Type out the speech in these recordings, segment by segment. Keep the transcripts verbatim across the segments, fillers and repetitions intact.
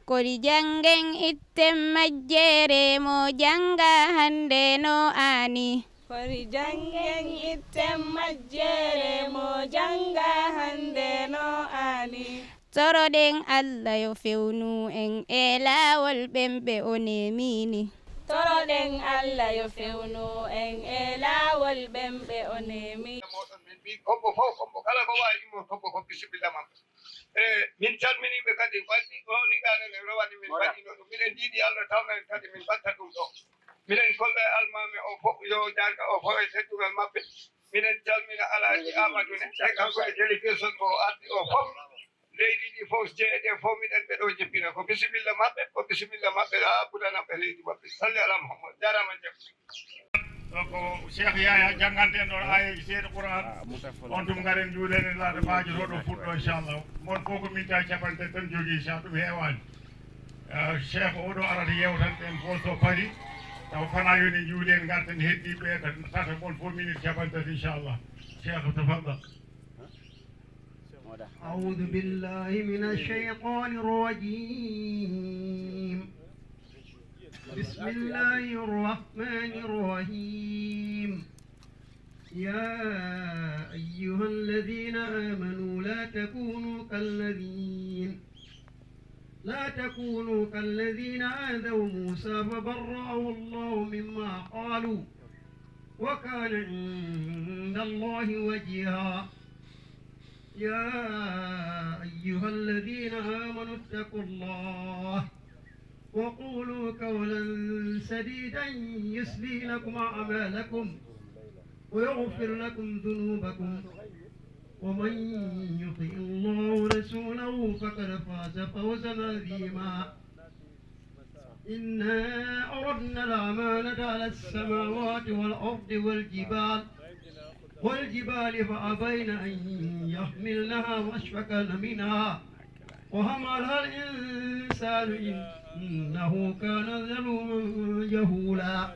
Kori janngen itten majjere mo jannga hannde no aani. Kori janngen itten majjere mo jannga hannde no aani. Toroɗen Alla yo fewnu en e laawol ɓen ɓe o neemini. Toroɗen Alla yo fewnu en e laawol ɓen ɓe o neemini. Moɗon min mbi hombo fof hombo kala ko waawi immo hombo ko bisimilla makko. E min calminiiɓe kadi waddi o niɗaano ne rowani min mbaɗino ɗum. Miɗen jiiɗi Allah tawna en kadi min mbatta ɗum ɗo. Miɗen kolla e almaami o fof yo jaaga o fof e teddungal maɓɓe. Miɗen calmina Alaaji Amadou ne e kanko e délégation mo o addi o fof. Leydi ndi fof jeeɗe fof miɗen ɓe ɗo jippina ko bisimilla maɓɓe ko bisimilla maɓɓe haa ɓurana ɓe leydi maɓɓe. Salli ala Muhammad jarama jam. Donc Cheikh Yaya jannganten ɗon aayeeji seeɗa Qur'an. On tuma ngaren njuulen en laata baajo to ɗo fuɗɗo inchallah. Mon fof ko minta capanɗe tan jogii sa ɗum heewaani. Eh, Cheikh oɗo arata yewtan ɓen fof so pari taw fana yoni njuulen ngarten heddiɓe ka tata mon fof minute capanɗe tati inchallah. Cheikh tafaddal. أعوذ بالله من الشيطان الرجيم. بسم الله الرحمن الرحيم. يا أيها الذين آمنوا لا تكونوا كالذين لا تكونوا كالذين آذوا موسى فبرأه الله مما قالوا وكان عند الله وجيها. يا أيها الذين آمنوا اتقوا الله وقولوا قولا سديدا يصلح لكم أعمالكم ويغفر لكم ذنوبكم ومن يطع الله ورسوله فقد فاز فوزا عظيما. إنا عرضنا الأمانة على السماوات والأرض والجبال والجبال فأبين أن يحملنها وأشفقن منها وحملها الإنسان إنه كان ظلوما جهولا.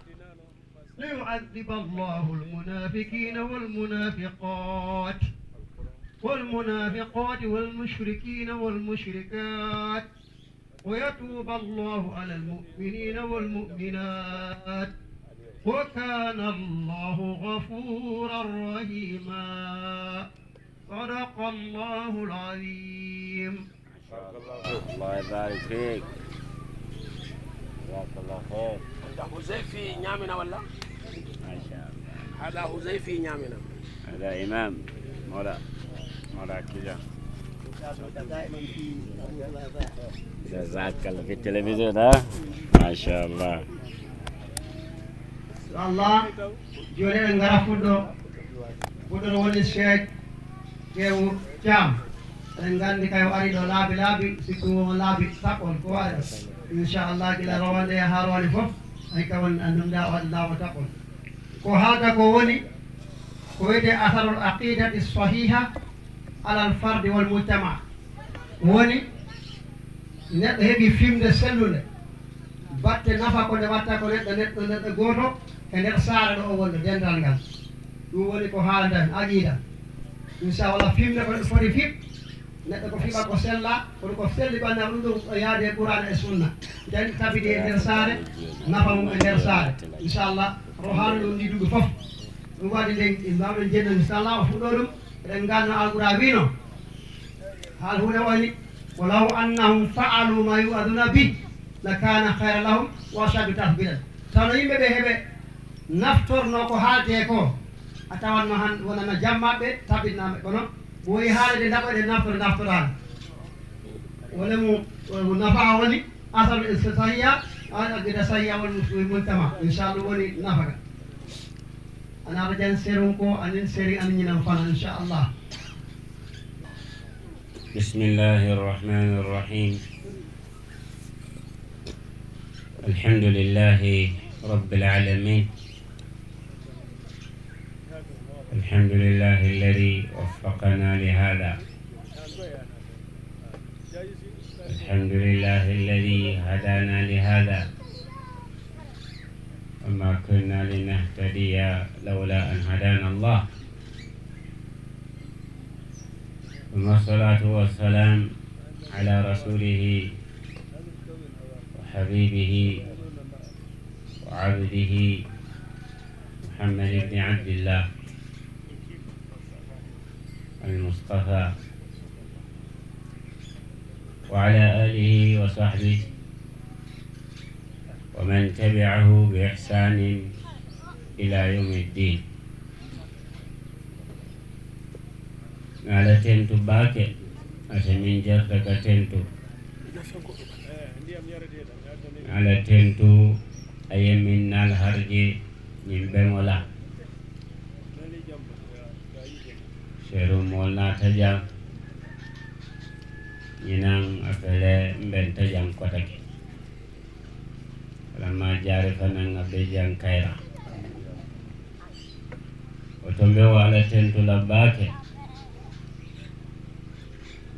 ليعذب الله المنافقين والمنافقات والمنافقات والمشركين والمشركات ويتوب الله على المؤمنين والمؤمنات وكان الله غفورا رحيما. صدق الله العظيم. الله يبارك فيك. جزاك الله خير. Huzaifi ñaamina walla? ما شاء الله. Hada Huzaifi ñaamina. هذا إمام. مولا مولا كذا. جزاك الله في التلفزيون ها. ما شاء الله. Allah. Joni eɗen ngara fuɗɗo fuɗɗoto woni Cheikh Kewu Thiam. Eɗen nganndi kay o ari ɗo laabi laabi sikku o laabi taɓɓol ko waɗa inchallah gila rowande e haa rowande fof. Ay kawan annduda o waɗi laawa taɓɓol. Ko haalta ko woni ko wiyetee asarul aqidati sahiha alal fardi wal mujtama. Woni neɗɗo heɓi fimde sellunde batte nafa ko nde watta ko neɗɗo neɗɗo neɗɗo gooto e nder saare ɗo o wonno dental ngal. Ɗum woni ko haalata en aqiida. Inchallah fimde ko neɗɗo foti fiɓ neɗɗo ko fiɓa ko sella kono ko selli ɓanna ɗum ɗum o yaade e qurana e sunna. Nden tabiti e nder saare nafa mum e nder saare. Inchallah ro haala ɗum ndi duɗu fof. Ɗum waɗi nden mbawɗen jennande inchallah o fuɗɗo ɗum. Eɗen nganno alqura wino haal huɗe woni walaw annahum faalu ma yuaduna bih la kana hayra lahum wa ashaddu tathbitan. Tawno yimɓe ɓe heɓe naftorno ko haalte ko a tawanno han wonana jam maɓɓe tabitnaɓe kono woyi haalede ndaɓoɗe naftore naftorani wonemo nafa woni asal sahiya an agida sahiya won mujtama inchallah woni nafaka. Ana ɓe jan serun ko anin seri an ñinan fana inchallah. بسم الله الرحمن الرحيم. الحمد لله رب العالمين. الحمد لله الذي وفقنا لهذا. الحمد لله الذي هدانا لهذا وما كنا لنهتدي لولا أن هدانا الله. ثم الصلاة والسلام على رسوله حبيبه وعبده محمد بن عبد الله المصطفى وعلى آله وصحبه ومن تبعه بإحسان إلى يوم الدين. Ala tentu baake, ate min jarta ka tentu. Ala tentu, aye min nal harje, min beŋola. Seru mol na taja, ñinan afele mben tajan kotake. Alama jare fanan abe jan kaira. Oto mbe wo ala tentu la baake.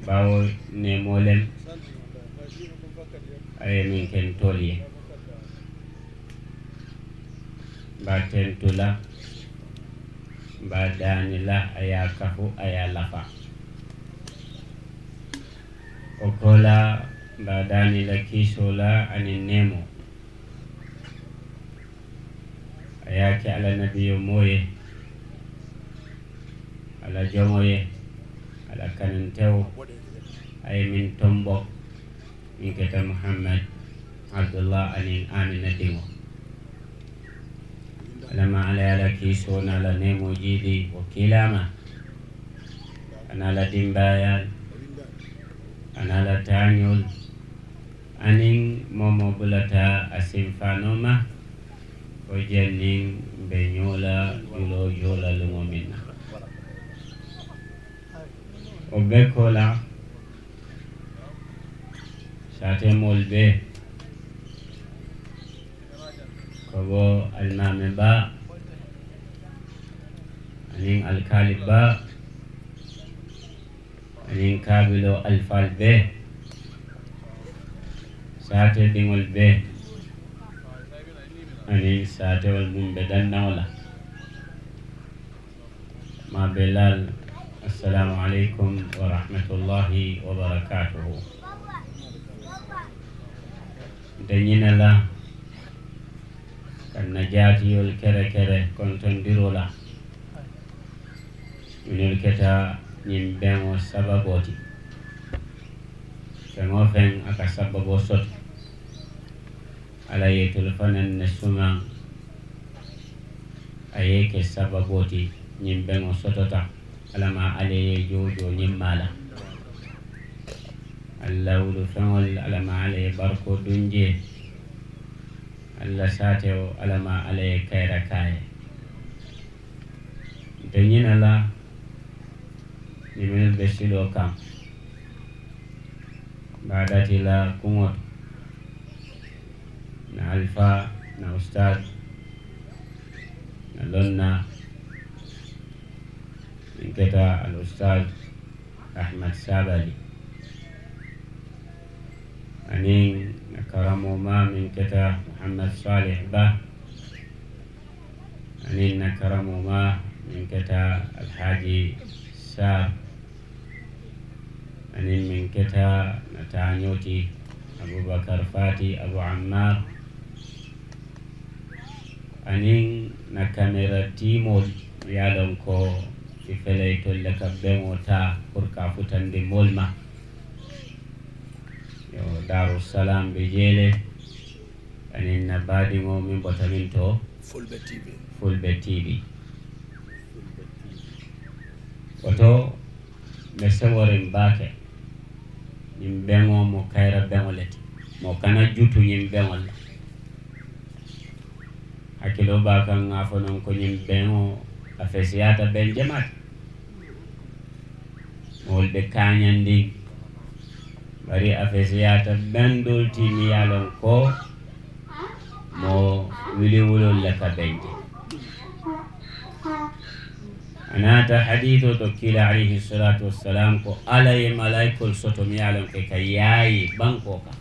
Bawo ne molem. Aye min ken toliye. Ba tentu la. Ba dani la aya kafu aya lafa. O kola ba dani la kiso la ani nemo. A yaake Alla nabiyo moye, Alla jomoye, Alla kanantewo, aye min tombo, min keta Muhammad Abdullah anin Amina diŋo. Alama Alla ye Alla kiiso na Alla nemoji di wo kilama. Ana Alla dimbayal, ana Alla tañol, aniŋ moo wo moo bulata a sinfaanoo ma, ko janniŋ mbe ñoo la juloo joo la luŋo meŋ na. Wo be ko la, saatemoolu be, ko bo Alimaami Ba, aniŋ Alikaali Ba, aniŋ kaabiloo alifaalu bee, saatee diŋolu bee, aniŋ saatewolu meŋ be dandaŋo la. Maa bee laalu, assalaamu aleykum wa rahmatullaahi wa barakaatuhu. Nte ñina la, ka n na jaatiyolu kere kere kontondiroo la. Minnu keta ñiŋ beŋo sababoo ti. Feŋ woo feŋ a ka sababoo soto. Alla ye itolu fanaŋ ne sumaŋ, a ye ke sababoo ti ñiŋ beŋo sotota. Alama Alla ye joo joo ñiŋ maa la. Alla wulu feŋolu, Alama Alla ye barikoo duŋ jee. Alla saatewo, Alama Alla ye kayira ke a ye. Nte ñina la, ñiŋ mennu be siloo kaŋ, mbe a dati la kuŋo to, na alifaa, na ustaad, na lonnaa, meŋ keta al ustaad Ahmad Sabali, aniŋ na karamoo maa meŋ keta Muhammad Salih Ba, aniŋ na karamoo maa meŋ keta Alhaji Sarr, aniŋ meŋ keta na taañoo ti Abubakar Fati Abu Ammar, aniŋ na kamera tiimoolu ye a loŋ ko i fele itolu le ka beŋo taa pour ka a futandi moolu ma. Yo, Daaru Salaam be jee le, aniŋ na baadiŋo meŋ bota meŋ to, Fulbe T V. Fulbe T V. Woto, mbe seworiŋ baake. Ñiŋ beŋo mu kayira beŋo le ti. Moo kana jutu ñiŋ beŋo la. Hakkiloo be a kaŋ ŋa a fo nuŋ ko ñiŋ beŋo a fesiyaata beŋ jamaati. Moolu be kaañandiŋ. Bari a fesiyaata beŋ doolu ti miŋ ye a loŋ ko moo wuli wuloolu le ka beŋ je. A naata hadiisoo to kiila alayhi salaatu wassalaam ko Alla ye malaayikoolu soto miŋ ye a loŋ ko i ka yaayi bankoo kaŋ.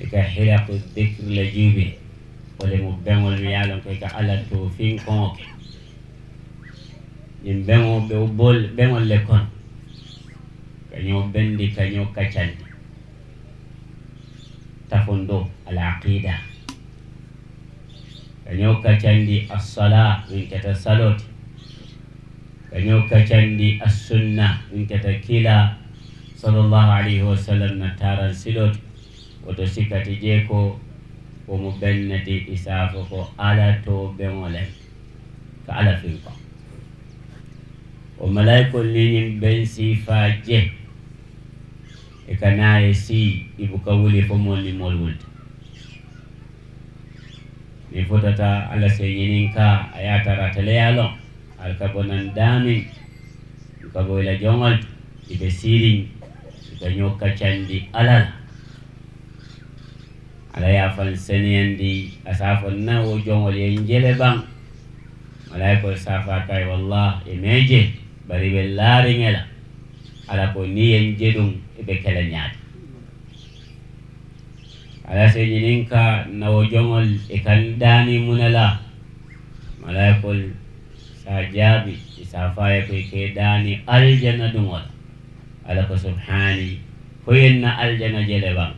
I ka hilaqu dikri le juubee. Wo le mu beŋolu miŋ ye a loŋ ko i ka Alla toofinkoŋo ke. Ñiŋ beŋo be wo beŋolu le kono. Ka ñoo bendi, ka ñoo kacandi. Tafundo, al aqida. Ka ñoo kacandi as-sala, min keta saloti. Ka ñoo kacandi as-sunna, min keta kila sallallahu alayhi wa sallam na taran siloti. Woto sikati je ko, ko mo bennati isafo ko ala to beŋolen. Ka ala fin ko. O malaikol ni ñin ben sifa je. E ka naye si ibu ka wuli fo mol ni mol wulta. Ni fotata ala se ñinin ka a yatara tele ya lon. Al ka bonan damin. Ka boyla joŋol. Ibe sirin. Ibe ñoo kacandi alala. Ala ye a fan seneyandi, a se a fo na wo joŋol ye n jele baŋ. Malaikol se a fo a kay, wallah, e me je, bari be laari ŋe la. Ala ko ni ye n je duŋ, e be kela ñaadi. Ala se ñinin ka na wo joŋol e kan daani mune la. Malaikol se a jaabi, i se a fo a ye ko i ke daani aljana duŋol. Ala ko subhani, ko yen na aljana jele baŋ.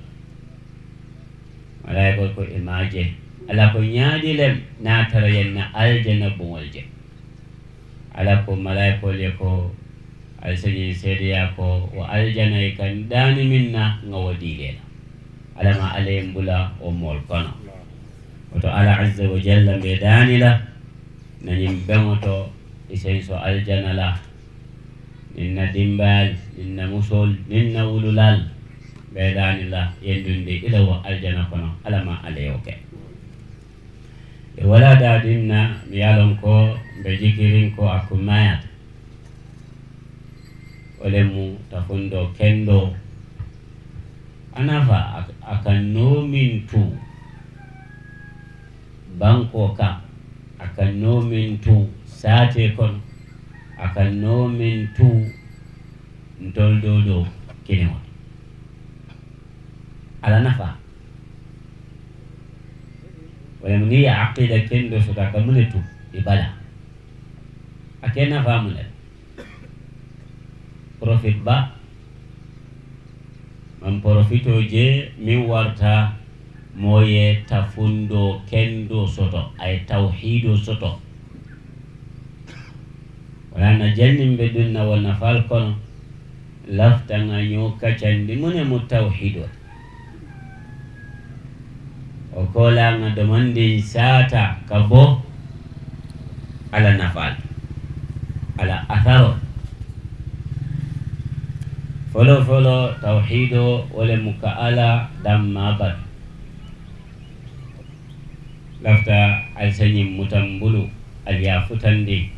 Malaikol ko e maje. Ala ko ñaadi lem na tara yen na aljana buŋol je. Ala ko malaikol ye ko alsañin seedeya ko wo aljana e kan daani min na ŋa wo diilela. Ala ma ala yen bula wo mool kono. Woto ala azza wa jalla mbe daani la na ñin beŋo to i senso aljana la. Nin na dimbayal, nin na musol, nin na wululal, be daani la yendundi ila wo aljana kono, ala ma ala yo ke. E wala da dinna, mi yalon ko mbe jikirin ko a kumayata. Wole mu tafundo kendo. A nafa a, a kan nomin tu. Banko kan, a kan nomin tu sate kono, a kan nomin tu ntol dodo kene won. Ala nafa. Wala mu ni ya aqida kendo so ka kamune tu ibala. A ke nafa mune. Profit ba. Man profito je min warta moye tafundo kendo soto, ay tawhido soto. Wala na jannin be dunna wona fal kono, lafta ŋa ñoo kacandi mune mu tawhido. O kola ŋa domandin sata ka bo ala nafal, ala atharo. Folo folo tawhido wole mu ka ala damma batu. Lafta alsañin mutambulu alyafutandi.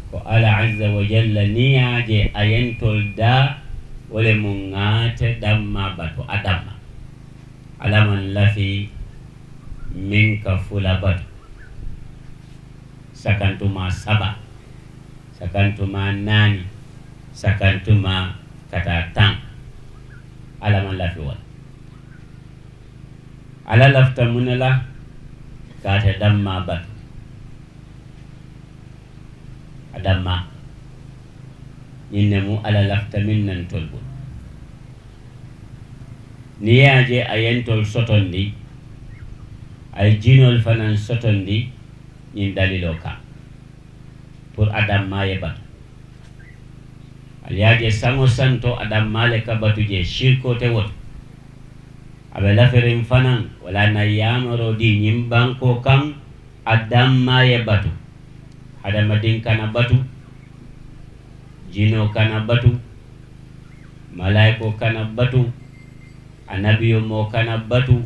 Ko ala azza wa jalla niyaje a yentol da wole mu ŋate damma batu a damma. Alaman lafi min ka fula batu. Sakantuma saba, sakantuma nani, sakantuma kata tan. Alaman lafi wala. Ala lafta munela kate damma batu. A damma. Ñinne mu ala lafta min nan tolbul. Ni yaje a yentol sotondi, ay jinol fanan sotondi, ñin dalilo ka. Pour a damma ye batu. Al yaje sango santo a damma le ka batu je shirko te woto. A be lafirin fanan, wala na yamaro di ñin banko kan, a damma ye batu. Hadama din kana batu, jino kana batu, malaiko kana batu, anabiyo mo kana batu.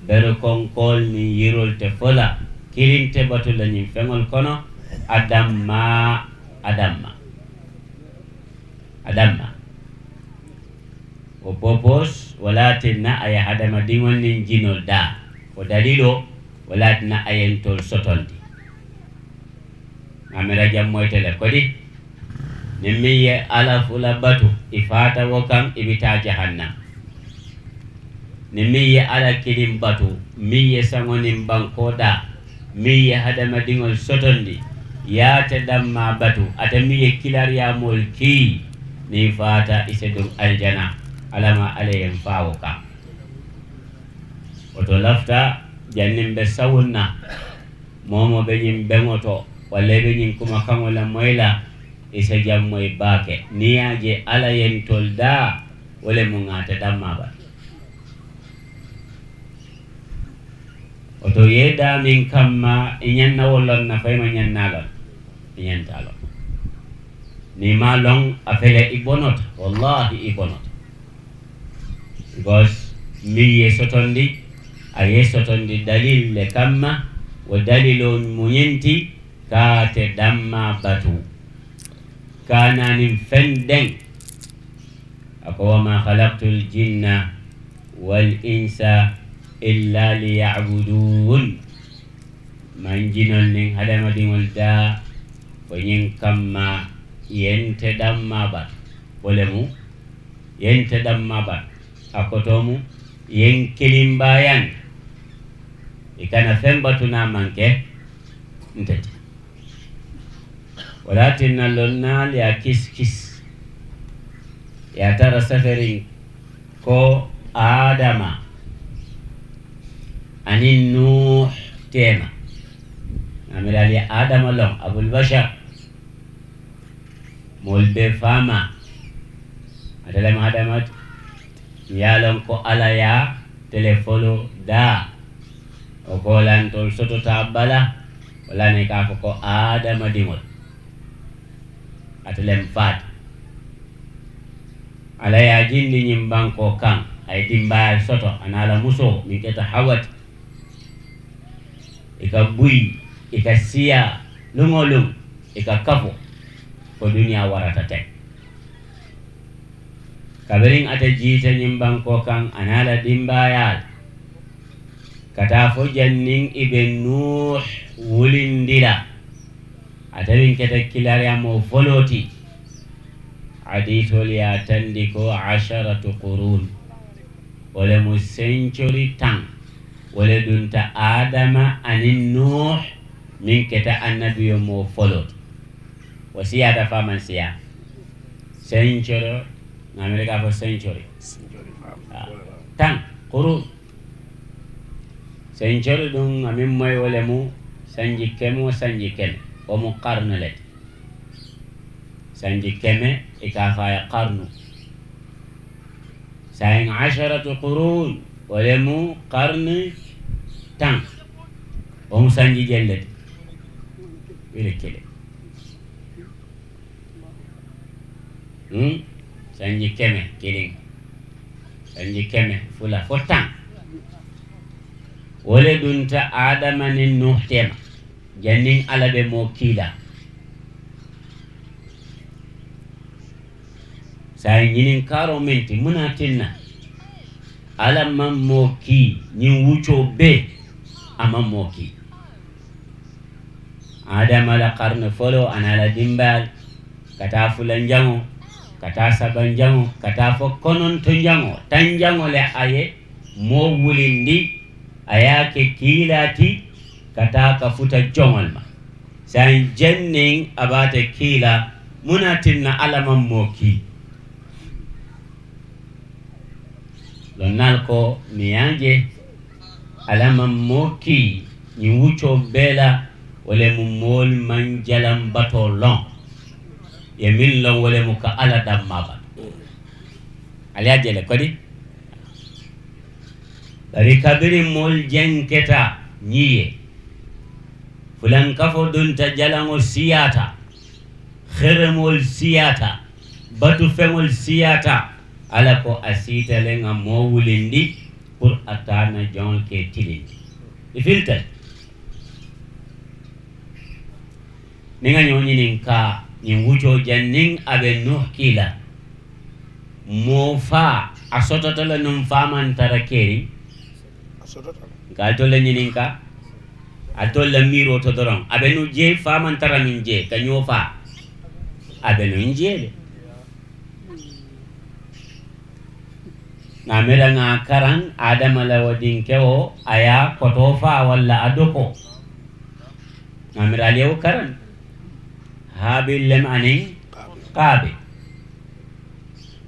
Bere konkol ni yirol te fola, kilinte batu la ñin feŋol kono, a damma, a damma. A damma. O popos, wala tinna a ye hadama diŋol nin jinol da. O dalilo, wala tinna a yentol sotondi. Amira jammoytele kodi. Ni min ye ala fula batu, i fata wo kan, i bita jahannam. Ni min ye ala kilin batu, min ye sango nin banko da, min ye hadama diŋol sotondi, yate damma batu, ata min ye kilariyamol ki, ni fata ise dum aljana, alama ala yen fawo kan. Oto lafta jannin ɓe sawunna, momo ɓe ñin beŋoto, walla ɓe ñin kuma kaŋola moyla, isa jammoy baake. Niyaje ala yentol da, wole mu ŋata damma ba. Oto yeda min kamma, i ñanna wolon na fayma ñannalon, i ñantalon. Ni ma lon a fele i bonota, wallahi i bonota. Because mi ye sotondi, a ye sotondi dalil le kamma, wo dalilo muñenti, ka te damma batu. Kananin fenden, ako, "Wa ma khalaqtul jinna wal insa illa liya'budun." Man jinol nin hadamadiŋol da ko ñiŋ kamma yente damma bat. Wole mu yente damma bat. A koto mu yen kilimbayan. I kana feŋ batu na manke ntete. Wala tinna lonnal ya kis kis. Ya tara safarin ko Adama anin Nuh tema. Amirali Adama lon, Abul Bashar. Mol be fama. Atalem Adama, ya lon ko Ala ya telefolo da. O ko lan tol soto ta bala. Wala ne ka fo ko Adama dimol. Atalem fat. Ala ya jindi ñin banko kan. Ay dimbayal soto. Anala muso min keta Hawat. I ka buy, i ka siya, luŋo luŋ, i ka kafo, ko duniya warata ten. Kabiriŋ ate jiita ñiŋ banko kaŋ, a naa la dimbaayal, ka taa fo janniŋ i be Nuuh wulindi la. Ate miŋ keta kilaariyamoo foloo ti, hadiisolu ye a tandi ko asharatu quruun, wo le mu sencori taŋ. Wo le dunta Adama aniŋ Nuuh, meŋ keta annabiyomoo foloo ti. Wo siyaata fo a maŋ siyaa? Sencoro, ŋa a miira ka a fo sencori. Taŋ, quruun. Sencori duŋ, a meŋ moyi wo le mu sanji keme wo sanji keme. Wo mu qarnu le ti. Sanji keme, i ka a fo a ye qarnu. Saayiŋ asharatu quruun, wo le mu qarnu taŋ. Wo mu sanji jelle ti. Wili kili. Hmm? Sanji keme kiliŋ. Sanji keme fula fo taŋ. Wo le dunta Adama niŋ Nuuh tema. Janniŋ Alla be moo kii la. Saayiŋ ñininkaaroo meŋ ti, muŋ na a tinna Alla maŋ moo kii, ñiŋ wuccoo bee, a maŋ moo kii? Adama la qarnu foloo, a naa la dimbaayaalu, ka taa fulanjaŋo, ka taa sabanjaŋo, ka taa fo konontonjaŋo, tanjaŋo le a ye moo wulindi, a ye a ke kiilaa ti, ka taa ka futa joŋol ma. Saayiŋ janniŋ a be a te kii la, muŋ na a tinna Alla maŋ moo kii? Lonnaalu ko, meŋ ye a je, Alla maŋ moo kii ñiŋ wuccoo bee la, wo le mu moolu maŋ jalambatoo loŋ. Ye meŋ loŋ, wo le mu ka Alla dammaa batu. Ali ye a je le kodi? Bari kabiriŋ moolu jenketa ñiŋ ye, fulankafo dunta, jalaŋo siyaata, xeremolu siyaata, batufeŋolu siyaata, Alla ko a siita le ŋa moo wulindi, puru a taa na joŋolu ke tilindi. I filita le. Niŋ ŋa ñoo ñininkaa, ñiŋ wuccoo janniŋ a be Nuuh kii la, moo faa, a sotota le nuŋ faa maŋ tara keeriŋ? A sotota le. Nka alitolu le ñininkaa, alitolu la miiroo to doroŋ, a be nuŋ jee, faa maŋ tara nuŋ jee, ka ñoo faa? A be nuŋ jee le. Ŋa a miira ŋa a karaŋ Adama la wo dinkewo, a ye a kotoo faa walla a dokoo? Ŋa a miira ali ye wo karaŋ. Haabil lem aniŋ Qaabil.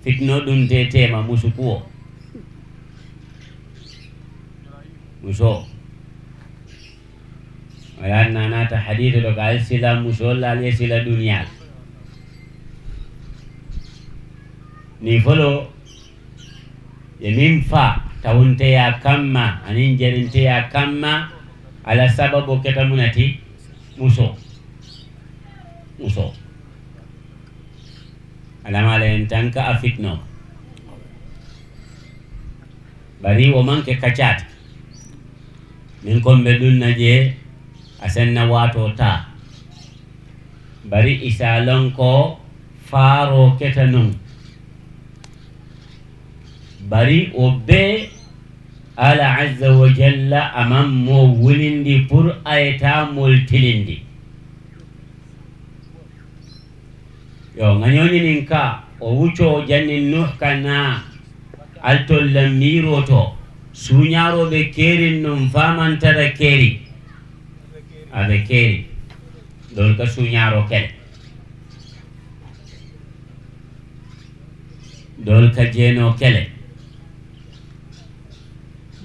Fitinoo dunta ite ma musu kuwo. Muso. Wala nanata hadith ɗo ka alsila muso la alsila duniyal. Ni folo ye min fa tawunteya kamma anin jerinteya kamma ala sababu keta munati muso. Muso. Alamala en tanka a fitno. Bari wo manke kacati. Min kon ɓe ɗunna je a senna wato ta. Bari isa lon ko faro keta nun. Bari o be ala azza wa jalla aman mo wulindi pour ayta mol tilindi. Yo ŋañoñinin ka o wuco jannin nuh kana altol lambiro to suñaroɓe kerin nun famantara keri. Aɓe keri. Ɗol ka suñaro kele. Ɗol ka jeno kele.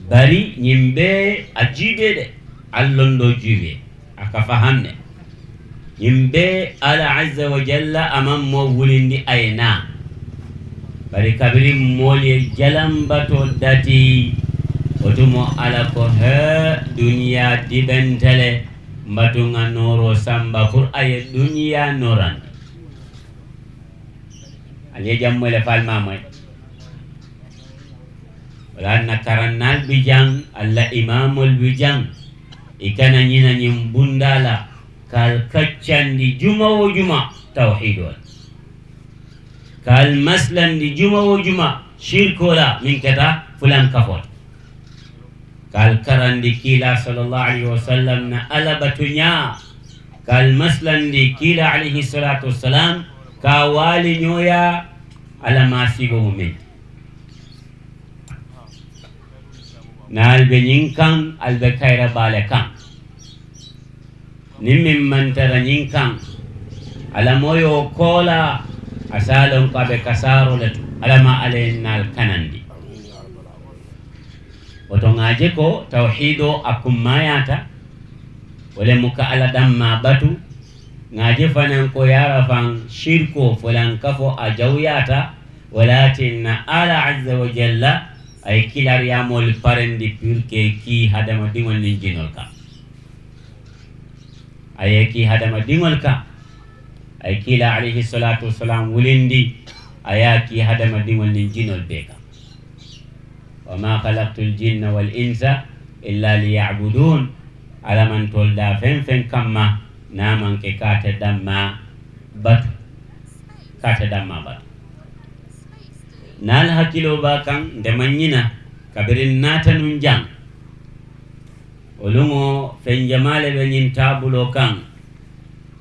Bari ñimɓe a jiiɓe de. Allon ɗo jiiɓe aka fahanne. Ñimɓe ala azza wa jalla aman mo wulindi ayna. Bari kabiri moli jalambato dati. Otumo ala ko he duniya diɓentele. Mbatunga noro samba pour aye duniya norandi. Aliye jammoyle falmamoy. Wala anna karannal bijan alla imamol bijan. Ikana ñina ñin bundala kal kaccandi juma wo juma tawhidol. Kal maslandi juma wo juma shirkola min keta fulan kafol. Kal karandi kila sallallahu alaihi wasallam na alabatuña. Kal maslandi kila alaihi salatu wassalam ka wali ñoya alamasibo mumin. Na albe ñin kan albe kayra bale kan. Nin min mantara ñin kan alamoyo kola. A salon ko aɓe kasaro le to alama alennal kanandi. Woto ŋaje ko tawhido a kummayata. Wole muka ala damma batu. Ŋaje fanan ko yara fan shirko fulan kafo a jawyata. Walatinna ala azza wa jalla ay kilar yamol parendi pirke ki hadama diŋol nin jinol ka. Aye ki hadama diŋol ka. Ay kila alayhi salatu wassalam wulindi aya ki hadama diŋol nin jinol be ka. Wa ma khalaqtul jinna wal insa illa liya'budun. Alamantol da fen fen kamma namanke kate damma batu. Kate damma batu. Nal hakilo ba kan nde manyina kabirin nata nun jang. O luŋo fen jamale ɓe ñin tabulo kaŋ.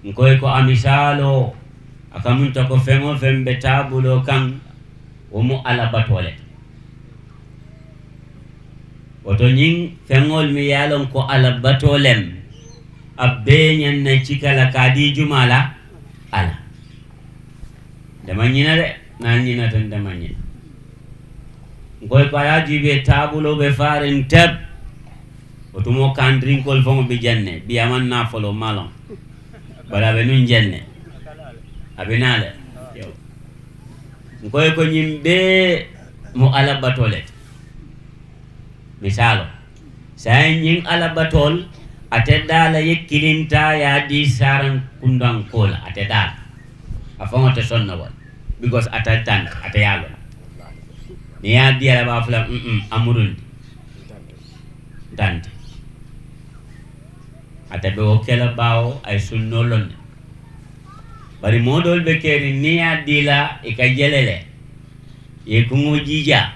Nkoy ko a misalo a kamunta ko feŋo fen ɓe tabulo kaŋ. Wo mo ala batole. Woto ñin feŋol mi yalon ko ala batolem. A beñan na cikala kadi jumala ala. Ndema ñina de na ñina tan ndema ñina. Nkoy ko a yaaji ɓe tabulo ɓe farin teb. O tumo kandrinkol fomo ɓe janne ɓiyaman na folo malon. Bala ɓe nun janne aɓe nale. Nkoy ko ñimɓe mo ala batole. Misalo sayi ñin ala batol a teddala yekkilinta yaadi saran kundankola a teddala. A faŋo te sonnowol because ata tante ata yalon. Mi ya diyala ɓa fula mm amurundi tante. Ata ɓe wo kela ɓawo ay sunno lonne. Bari modol ɓe keri ni ya dila e ka jelele. Ye kuŋo jija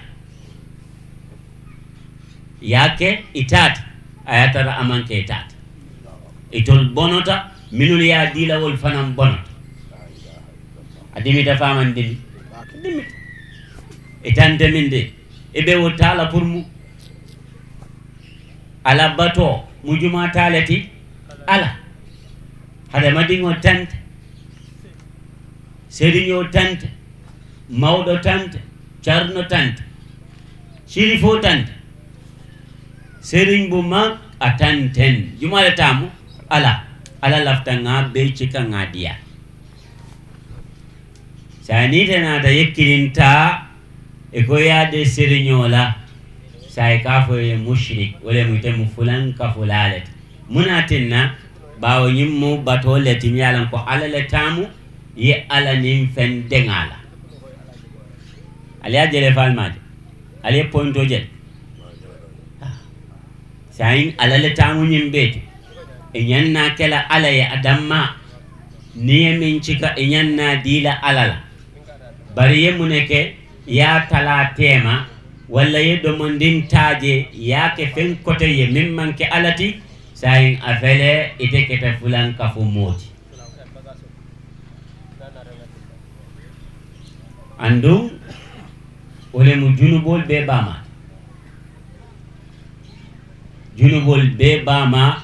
yake itat. Ayatara amanke itat. Itol bonota minul ya dilawol fanan bonota. A dimita faman dimi. Dimita itante min de. Ibe wo tala pour mu ala bato mu juma talati. Ala hade madingo tante. Seriño tante. Mawɗo tante. Carno tante. Sirifo tante. Sëriñ bu mag a tanten, jumale taamu, Alla, Alla lafta ŋa bey cika ŋa diya. Sa ni te naata yekkirinta e ko yaade sëriñoo la, sa e ka fo ye mushrik, wala mu te mu fulan ka fulalete. Muna tinna, bawo ñiŋ mu batoo le ti, mi ye a loŋ ko Alla le taamu, ye Alla niŋ feŋ deŋ a la. Ali ye a je le faalmaaje, ali ye pointo je le. Saayiŋ Alla le taamu ñiŋ bee ti. I ñaŋ na ke la Alla ye a damma. Niŋ ye meŋ cika, i ñaŋ na dii la Alla la. Bari ye mune ke, ye a talaa teema, walla ye domondiŋ taa je, ye a ke feŋ kote ye meŋ maŋ ke Alla ti, saayiŋ a fele ite keta fulankafu moo ti. Anduŋ, wo le mu junubol bee baamaa. Junubol bee baamaa,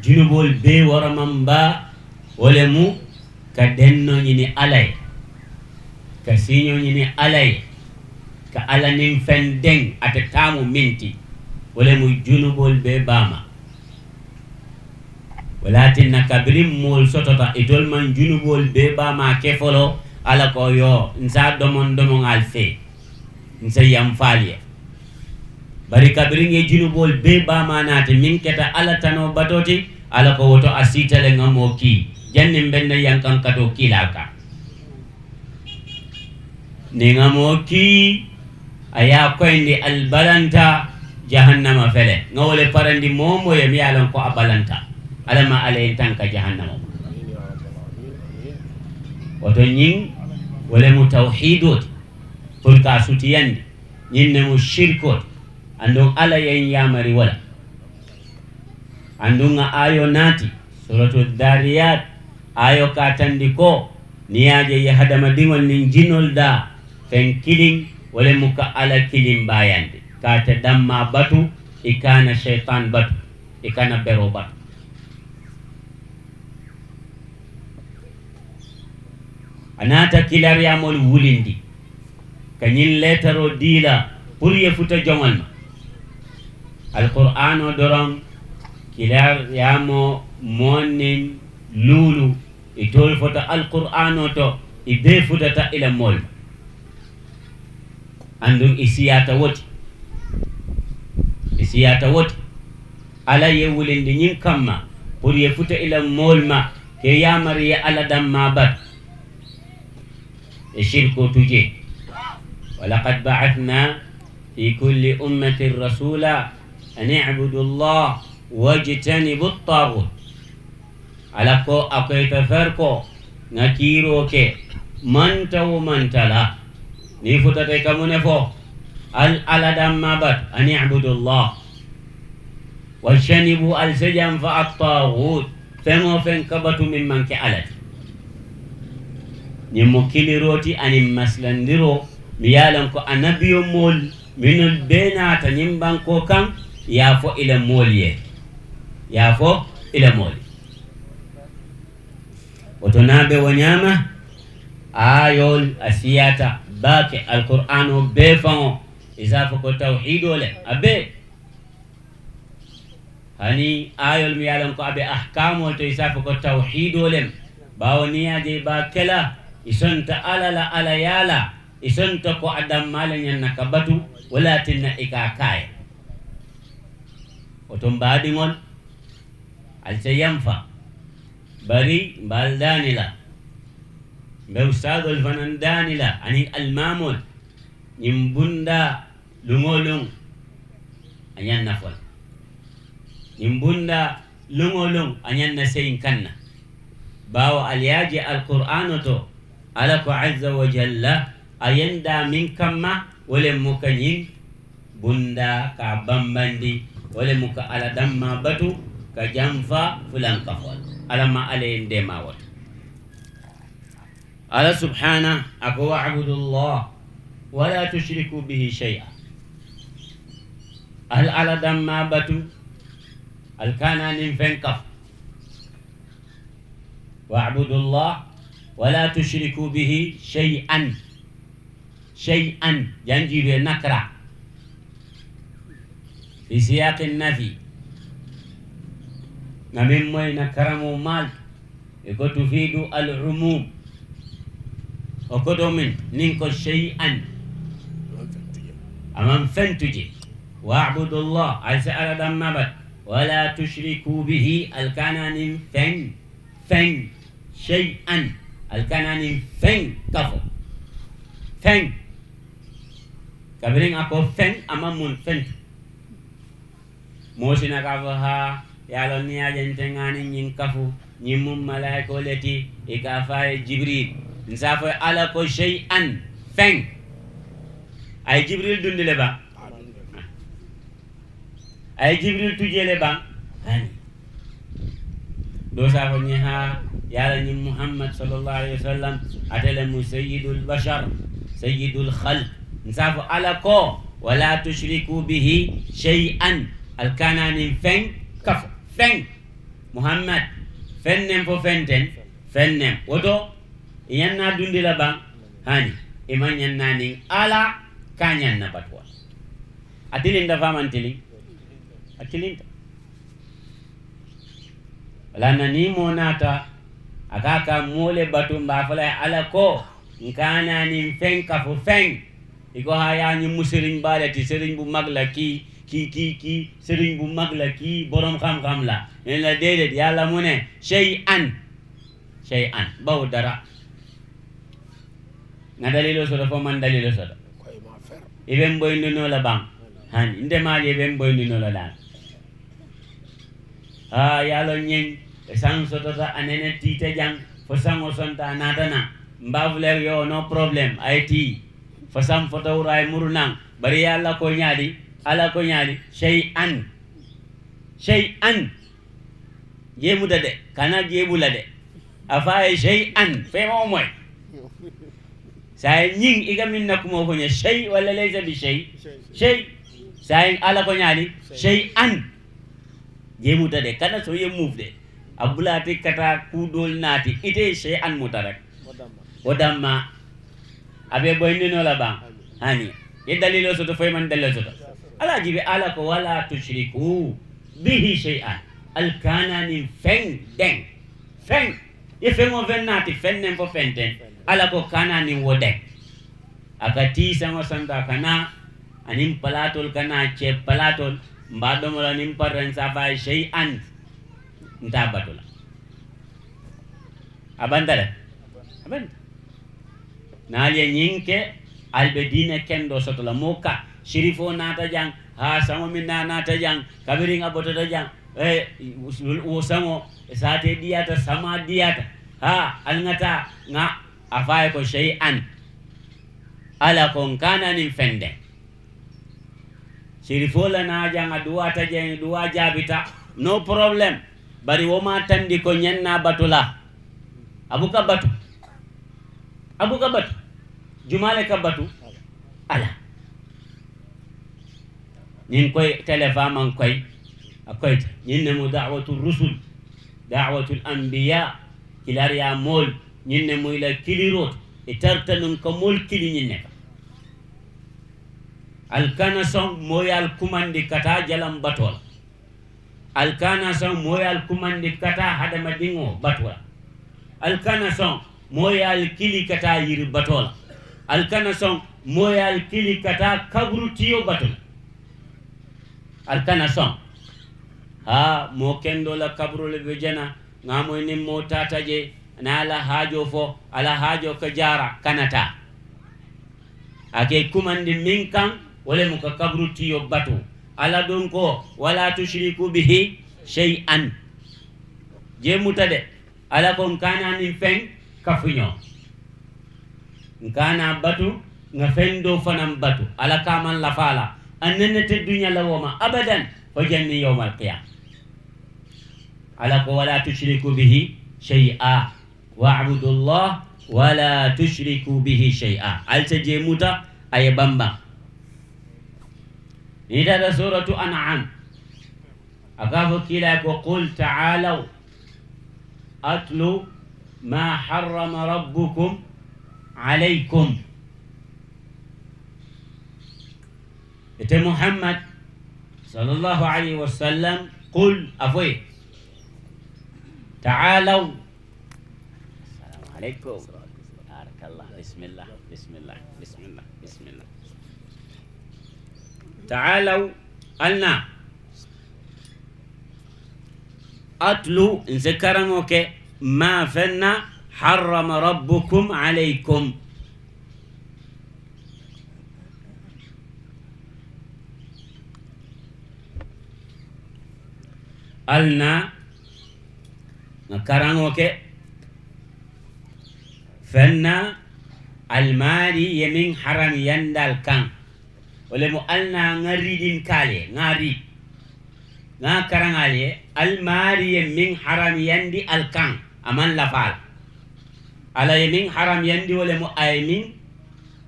junubol bee waramamba, wo le mu ka denno ñini Alla ye, ka siiño ñini Alla ye, ka Alla niŋ feŋ deŋ ate taamu minti, wo le mu junubol bee baamaa. Wala tinna kabiriŋ moolu sotota, itolu maŋ junubol bee baamaa ke foloo, Alla ko yo, n si a domoŋ domoŋ ali fee, n si yanfa ali ye. Bari kabiriŋ ye junubol bee baamaa naati, meŋ keta Alla tanoo batoo ti, Alla ko wo to a siita le ŋa moo kii, janniŋ be n na yankankatoo kii la a kaŋ. Niŋ ŋa moo kii, a ye a koyindi ali balanta jahannama fele. Ŋa wo le parandi moo wo moo ye, mi ye a loŋ ko a balanta. Alla ma Alla ye n tanka jahannama. Wo to ñiŋ, wo le mu tawhiidoo ti, puru ka a sutiyandi. Ñiŋ ne mu sirikoo ti. Anduŋ Alla ye n yaamari wo la. Anduŋ ŋa aayo naati, Suratu Dariyaat, aayo ka a tandi ko, niŋ ye a je ye hadamadiŋol niŋ jinol daa, feŋ kiliŋ, wo le mu ka Alla kiliŋ baayandi. Ka ate dammaa batu, i kana seytaan batu, i kana beroo batu. A naata kilariyaamoolu wulindi, ka ñiŋ leetaroo dii la, puru ye futa joŋol ma. Alqur'aanoo doroŋ, kilariyaamoo, moo niŋ luulu, itolu fota Alqur'aanoo to, i bee futata i la moolu ma. Anduŋ i siyaata wo ti. I siyaata wo ti. Alla ye wulindi ñiŋ kamma, puru ye futa i la moolu ma, ka i yaamari ye Alla dammaa batu. E sirikoo tu jee. ولقد بعثنا في كل أمة رسولا أن اعبدوا الله واجتنبوا الطاغوت. Alla ko, a ko i fefer ko, ŋa kiiroo ke, manta wo manta la. Niŋ i futata i ka muŋ ne fo? Ali Alla dammaa batu, أن اعبدوا الله. واجتنبوا, ali si janfa, الطاغوت, feŋ wo feŋ ka batu meŋ maŋ ke Alla ti. Ñiŋ mu kiliroo ti aniŋ masilandiroo, mi ye a loŋ ko annabiyomoolu mennu bee naata ñiŋ bankoo kaŋ, i ye a fo i la moolu ye. I ye a fo i la moolu ye. Wo to niŋ a be wo ñaama, aayoolu a siyaata baake, Alqur'aanoo bee faŋo, i si a fo ko tawhiidoo le, a bee. Hani aayoolu mi ye a loŋ ko a be ahkaamoolu to, i si a fo ko tawhiidoo le mu. Baawo niŋ i ye a je i be a ke la, i sonta Alla la, Alla yaa la, i sonta ko a dammaa le ñaŋ na ka batu, wo le ye a tinna i ka a kaaya. Wo to, m baadiŋolu, ali si yanfa, bari m be ali daani la, m be usitaadoolu fanaŋ daani la, aniŋ alimaamoolu, ñiŋ bundaa luŋ-wo-luŋ, a ñaŋ na fo le. Ñiŋ bundaa luŋ-wo-luŋ, a ñaŋ na seyiŋ kaŋ na. Baawo ali ye a je Alqur'aanoo to, Alla ko azza wa jalla, a ye n daa meŋ kamma, wo le mu ka ñiŋ bundaa ka a bambandi, wo le mu ka Alla dammaa batu, ka janfa fulankafoo la. Alla ma Alla ye n deema wo to. Alla subhaanahu a ko, واعبدوا الله ولا تشركوا به شيئا. Ali Alla dammaa batu, ali kana a niŋ feŋ kafu. واعبدوا الله ولا تشركوا به شيئا. شيئا, janjiiru ye nakira. في سياق النفي. Ngamin moy na karamo mal e ko tufidu al umum. O ko do min nin ko shay'an. Aman fentuje. Wa'budu Allah, ay sa ala dam mabat. Wala tushriku bihi, al kananin fen, fen, shay'an, al kananin fen kafo. Fen. Kabirin ako fen, aman mun fentu. Mosina ka fo ha, yalo ni ajen tengani nyin kafu, nyin mum malaiko leti, ika faye Jibril. Nsa fo ala ko shay'an, fen. Ay Jibril dundile ba. Ay Jibril tujele ba. Hani. Do sa fo nyi ha, yala nyi Muhammad sallallahu alaihi wasallam, atele mu sayyidul bashar, sayyidul khalq. Nsa fo ala ko, wala tushriku bihi shay'an. Al kananin fen, kafo, fen. Muhammad, fennen fo fenten, fennen. Woto, iyanna dundila ba, hani. Iman yanna nin ala, kanyan na batwa. Atilin da faman tilin. Atilin. Wala na ni mo nata, a ka ka mole batu mba fala ala ko, nkana ni fen ka fo fen. Iko ha ya ni mu seriñ bale ti seriñ bu mag la ki, ki, ki, ki, seriñ bu mag la ki, borom xam-xam la. Nen la dedet, yalla mu ne, shay'an. Shay'an. Bawo dara. Nga dalilo soto fo man dalilo soto. Iben boy no la bang. Han, inde mali iben boy no la dan. Ha, yalo nyen, e san sotota anene tita jang, fo san o sonta natana. Mbavler yo, no problem, ay ti. Fo san fo tawra ay murunan. Bari yalla ko nyadi, ala ko nyadi, shay'an. Shay'an. Jemuta de, kana jebula de. Afaye shay'an, fema o moy. Sa e ñing iga min na kuma ko ña shay wala laysa bi shay. Shay. Sa en ala ko ñaali shay'an. Jemuta de, kana so ye move de. Abulati kata kudol nati ite shay'an mutarek. O damma. Abe boy ni no la ba. Hani. Ye dalilo soto foy man dalilo soto. Ala jibe ala ko wala tushriku bihi shay'an. Al kana ni feng deng. Feng. Ye feng o fen nati fennen fo fenten. Ala ko kana ni wo deng. Aka ti sango santa kana anin palatol kana che palatol mba domo la nin parren safa shay'an. Nta batula. Abandare. Abanda. Naali e ñinke, alɓe diine kenndo sotola mo ka. Sirifo naata jang, haa saŋo min na naata jang, kabirin a botota jang. E, wo saŋo, e saate diyata, sama diyata. Haa, alŋata, ŋa, a faye ko sey an. Ala kon kananin fende. Sirifo la na jang a duwa ta jang, duwa jabita. No problem. Bari wo ma tandi ko ñenna batula. Abuka batu. Abuka batu. Jumale ka batu. Ala. Ñin koy telefa man koy. A koy ñin ne mu da'watu rusul. Da'watul anbiya. Kilariya mol. Ñin ne mu ila kilirot. E tartanun ka mol kili ñin ne ka. Alkana son moyal kumandi kata jalam batol. Alkana son moyal kumandi kata hadama dingo batula. Alkana son moyal kili kata yiri batola. Alkana son moyal kili kata kaburu tiyo batula. Alkana son ha mo kendo la kaburu le bejana. Ŋa moy nin mo tata je na ala hajo fo ala hajo ka jara kanata. Ake kumandi min kan wole mu ka kabru tiyo batu. Ala don ko wala tushriku bihi shay'an. Je muta de ala ko nkana nin fen kafuño. Nkana batu nga fen do fanan batu ala kaman lafala annene te duña lawoma abadan. Fo janni yawmal qiyama. Ala ko wala tushriku bihi shay'a. Wa'budu Allah wala tushriku bihi shay'a. Alta je muta aye bamba. Ni dada suratu an'am. Akafo kila ko qul ta'alaw atlu ma harrama rabbukum alaykum. Ete Muhammad Sallallahu alayhi wa sallam, qul, a foye, taalaw. Assalamu aleykum. Barakallah. Bismillah, bismillah, bismillah, bismillah. Taalaw, alna. Atlu, nse karaŋo ke, ma fenna, harrama rabbukum alaykum. Alna, ŋa karaŋo ke, fenna, almaari ye min haram yandal kaŋ. Wole mo alna ŋa riidin kaale, ŋa riid. Ŋa karaŋal ye, almaari ye min haram yandi alkaŋ, a man lafaal. Ala ye min haram yandi wole mo a ye min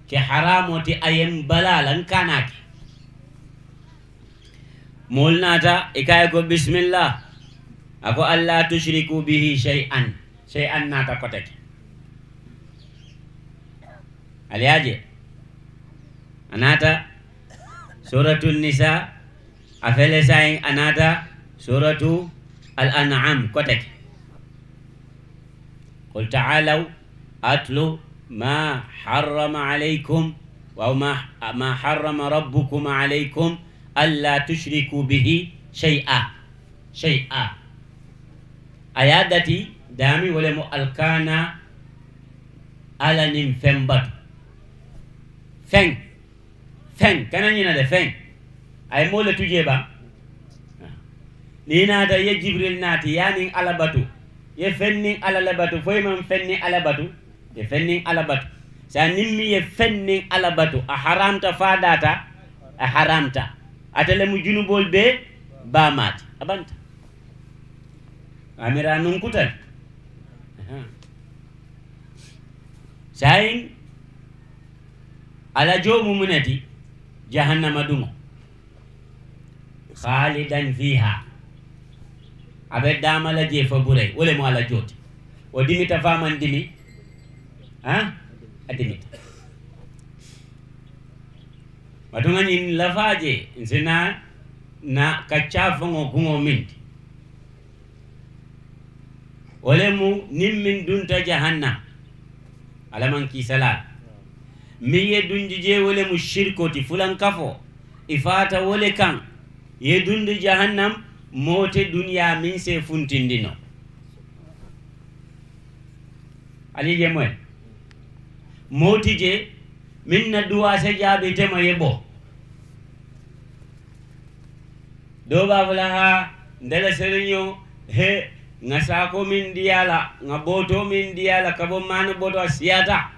ke haramo ti a ye mbala lan kanaki. Moolu naata, i kaye ko, "Bismillah." A ko, "Alla tushriku bihi shay'an." Shay'an naata koteke. Aliyaje. A naata Suratu Nisa, a fele sayin a naata Suratu Al-An'am koteke. Qul ta'alaw atlu ma harrama alaykum, wa ma, ma harrama rabbukum alaykum, alla tushriku bihi shay'a. Shay'a. A ye a dati, daami wole mo alkaana Alla nin feŋ batu. Feŋ. Feŋ. Kana ñina de, feŋ. A ye moo le tu jee ba? Niŋ i naata, i ye Jibril naati, i ye a niŋ Alla batu. I ye feŋ niŋ Alla le batu, fo i maŋ feŋ niŋ Alla batu. I ye feŋ niŋ Alla batu. Saayiŋ niŋ miŋ ye feŋ niŋ Alla batu, a haramta fo a daata, a haramta. Ate le mu junuboolu bee baamaa ti. A banta. Amira nuŋ kuta le. Aha. Saayiŋ, Alla joo mu muŋ ne ti? Jahannama duŋo. Khalidan fiha. A be daama la jee fo bure. Wo le mu Alla joo ti. Wo dimita fo a maŋ dimi? Ha? A dimita. Batu ŋa ñiŋ lafaa jee, nsi naa na kaccaa foŋo kuŋo miŋ ti. Wo le mu niŋ miŋ dunta jahannam, Alla maŋ kiisalaa la. Miŋ ye dundi jee, wo le mu sirikoo ti, fulankafoo. I faata wo le kaŋ. I ye dundi jahannam, moo te duniyaa miŋ si i funtindi noo. Ali je moy. Moo ti jee, miŋ na duwaa si jaabi te ma ye bo. Doo be a fo la, haa, nte la seriñoo, he, ŋa saakoo miŋ dii a la, ŋa bootoo miŋ dii a la, ka bo maani bootoo a siyaata.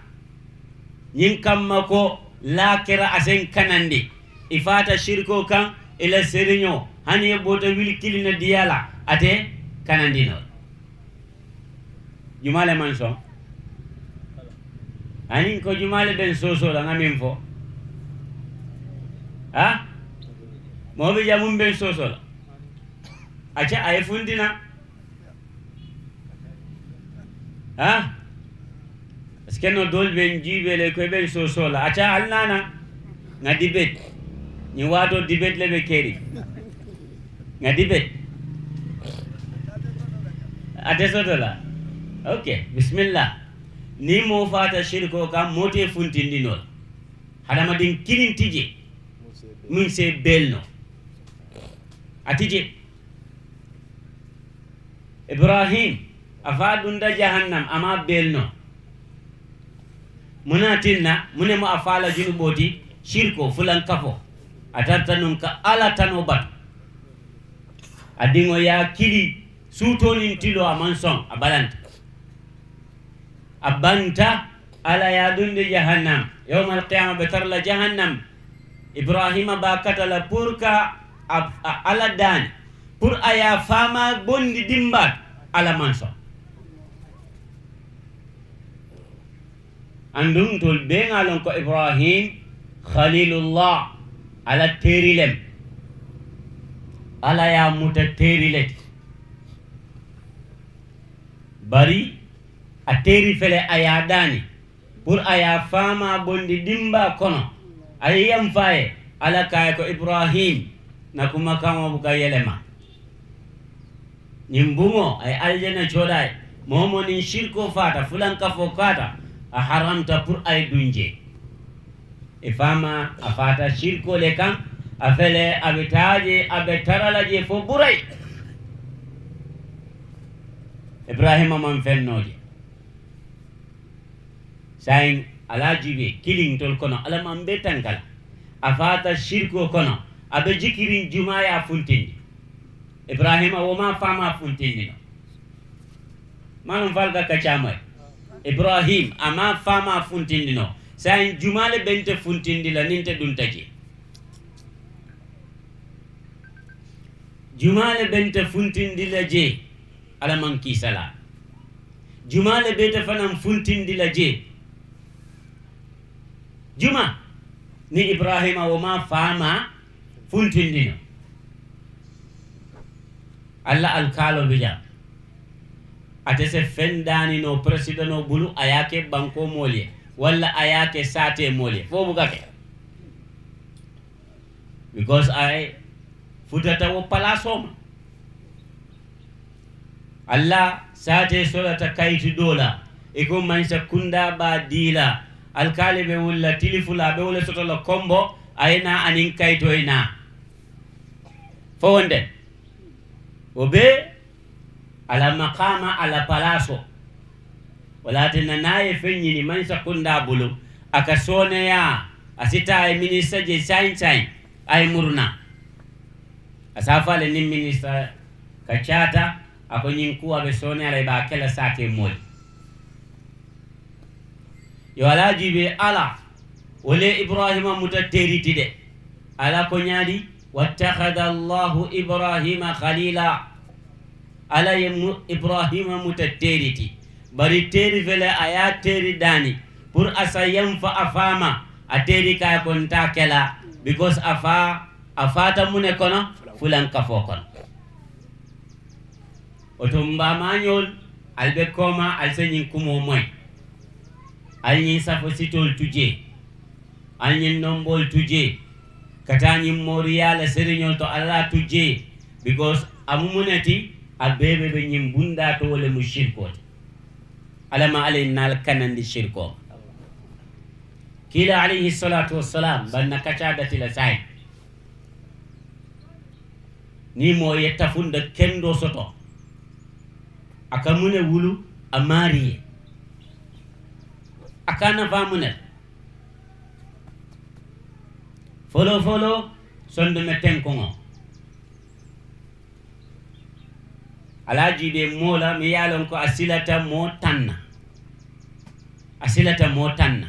Ñiŋ kamma ko, laakira a si i kanandi. I faata sirikoo kaŋ, i la seriñoo, hani i ye boota wili kiliŋ na dii a la, a te kanandi noo la. Jumaa le maŋ soŋ? Aniŋ ko jumaa le be n soosoo la, ŋa miŋ fo? Ha? Moo be jee muŋ be n soosoo la? Acca, a ye funti na. Ha? Parce que no doolu be n jiibee le ko i be n soosoo la. Acca, ali naana. Ŋa dibet. Ñiŋ waatoo dibet le be keri. Ŋa dibet. A te soto la. Ok, bisimilla. Niŋ moo faata sirikoo kaŋ, moo te funtindi noo la. Hadamadiŋ kiliŋ ti jee, muŋ si i beel noo. A ti jee. Ibrahim, a faa dunta jahannam, a maŋ a beel noo. Muŋ na a tinna, muŋ ne mu a faa la junuboo ti? Sirikoo, fulankafoo. A tarata nuŋ ka Alla tanoo batu. A diŋo ye a kili, suutoo niŋ tiloo a maŋ soŋ, a balanta. A banta, Alla ye a dundi jahannam. Yawmal qiyaama be tara la jahannam. Ibrahima be a kata la pour que a, a, Alla daani. Pour a ye a faamaa bondi dimbaa, Alla maŋ soŋ. Aduŋ ntolu bee ŋa a loŋ ko Ibrahim Khalilullah, Alla teeri le mu. Alla ye a muta teeri le ti. Bari a teeri fele, a ye a daani. Pour a ye a faamaa bondi dimbaa kono, a ye yamfaa ye, Alla ko a ye ko, Ibrahim, Na kuma kaŋo buka yelema. Nin buŋo ay aljana coday. Momo nin shirko fata fulan kafo kata. A haramta pour ay dunje. E fama a fata shirko le kan. A fele a be taje a be tarala je fo buray. Ibrahima man fennoje. Sayin ala jibe kiliŋ tol kono ala man be tankala. A fata shirko kono. A be jikirin jumaya funtindi. Ibrahima wo ma fama funtindi no. Manum falga ka camoy. Ibrahim ama fama funtindi no. Sayin jumale bente funtindi la ninte dunta je. Jumale bente funtindi la je. Ala man kisala. Jumale bete fanan funtindi la je. Juma ni Ibrahima wo ma fama funtindino. Alla alkalo bija. Ate se fendani no president no bulu ayake banko molye. Walla ayake sate molye. Fo bugake. Because ay futata wo palasoma. Alla sate solata kayti dola. Iko mansa kunda ba dila. Alkali be wulla tilifula be wulla sotola kombo. Ayna anin kayto ina. Fo wonde. O be ala maqama ala palaso. Wala tinna naye fenyini mansa kunda bulu. Aka soneya. A sita ay minister je sain sain. Ay muruna. A safale nin minister ka cata. Ako nyin kuwa be soneya la iba kela sate moli. Yo alaji be ala. Wole Ibrahima muta teriti de. Ala ko nyadi. Wattakhadha Allahu Ibrahima khalila. Ala ye mu Ibrahima muta teriti. Bari teri fele a ya teri dani. Pour asa yamfa a fama a teri kaya konta kela. Because a fa a fata mune kono fulan kafo kono. Oto mbamañol. Al be koma al se ñin kumo moy. Al ñin safo sitol tuje. Al ñin nombol tuje. Kata ñin moriyala seriñol to alla tuje. Because amumunati a bebe be ñin bunda to wole mu shirkote. Alama ale nal kanandi shirko. Kila alayhi salatu wassalam banna kaca datila sai. Ni mo yetta funda kendo soto. Aka mune wulu a mariye. Aka nafa mune. Folo folo sondo me tenkoŋo. Alaji be mola mi yalon ko a silata mo tanna. A silata mo tanna.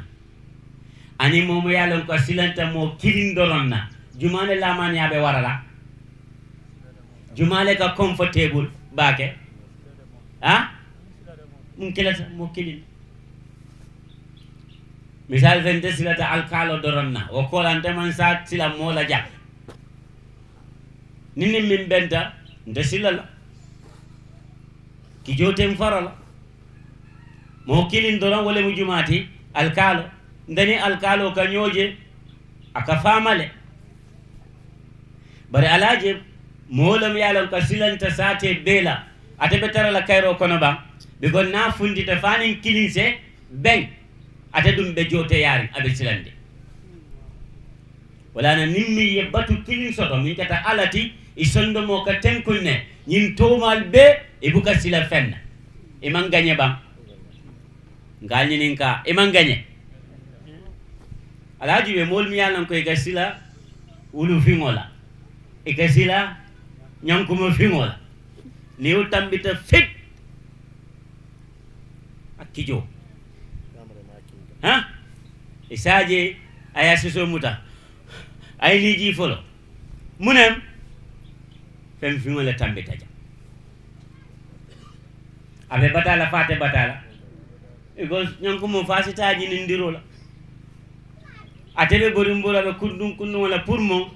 Ani momo yalon ko a silanta mo kilin doron na. Jumane lamani abe warala. Jumale ka comfortable bake. Ha? Mun kilata mo kilin. Misal fen nte silata alkalo doron na. O kola nte man sa sila mola ja. Nini min benta nte silala. Kijoten farala. Mo kilin doron wole mu jumati alkalo. Ndeni alkalo ka ñoje aka famale. Bari alaje molam yalon ka silanta sate bela. Ate be tarala kairo kono ba. Bigon na fundita fanin kilin se ben. Ate dum be jote yarin abe silande. Wala na nimmi ye batu kilin soto min kata alati i sondomo ka tenkunne ñin tomal be i buka sila fenna. I man gañe ban. Ngal ñinin ka i man gañe. Alaji be mol mi yalan ko i ka sila wulu fiŋola. I ka sila ñankuma fiŋola. Ni u tambita fit. A kijo. Ha? Isaje aya soso muta. Ay liji folo. Munem fen fiŋo le tambi taja. Abe batala fate batala. Because ñankumo fasitaji nindirola. Atebe borimbola be kundun kundun wala pour mo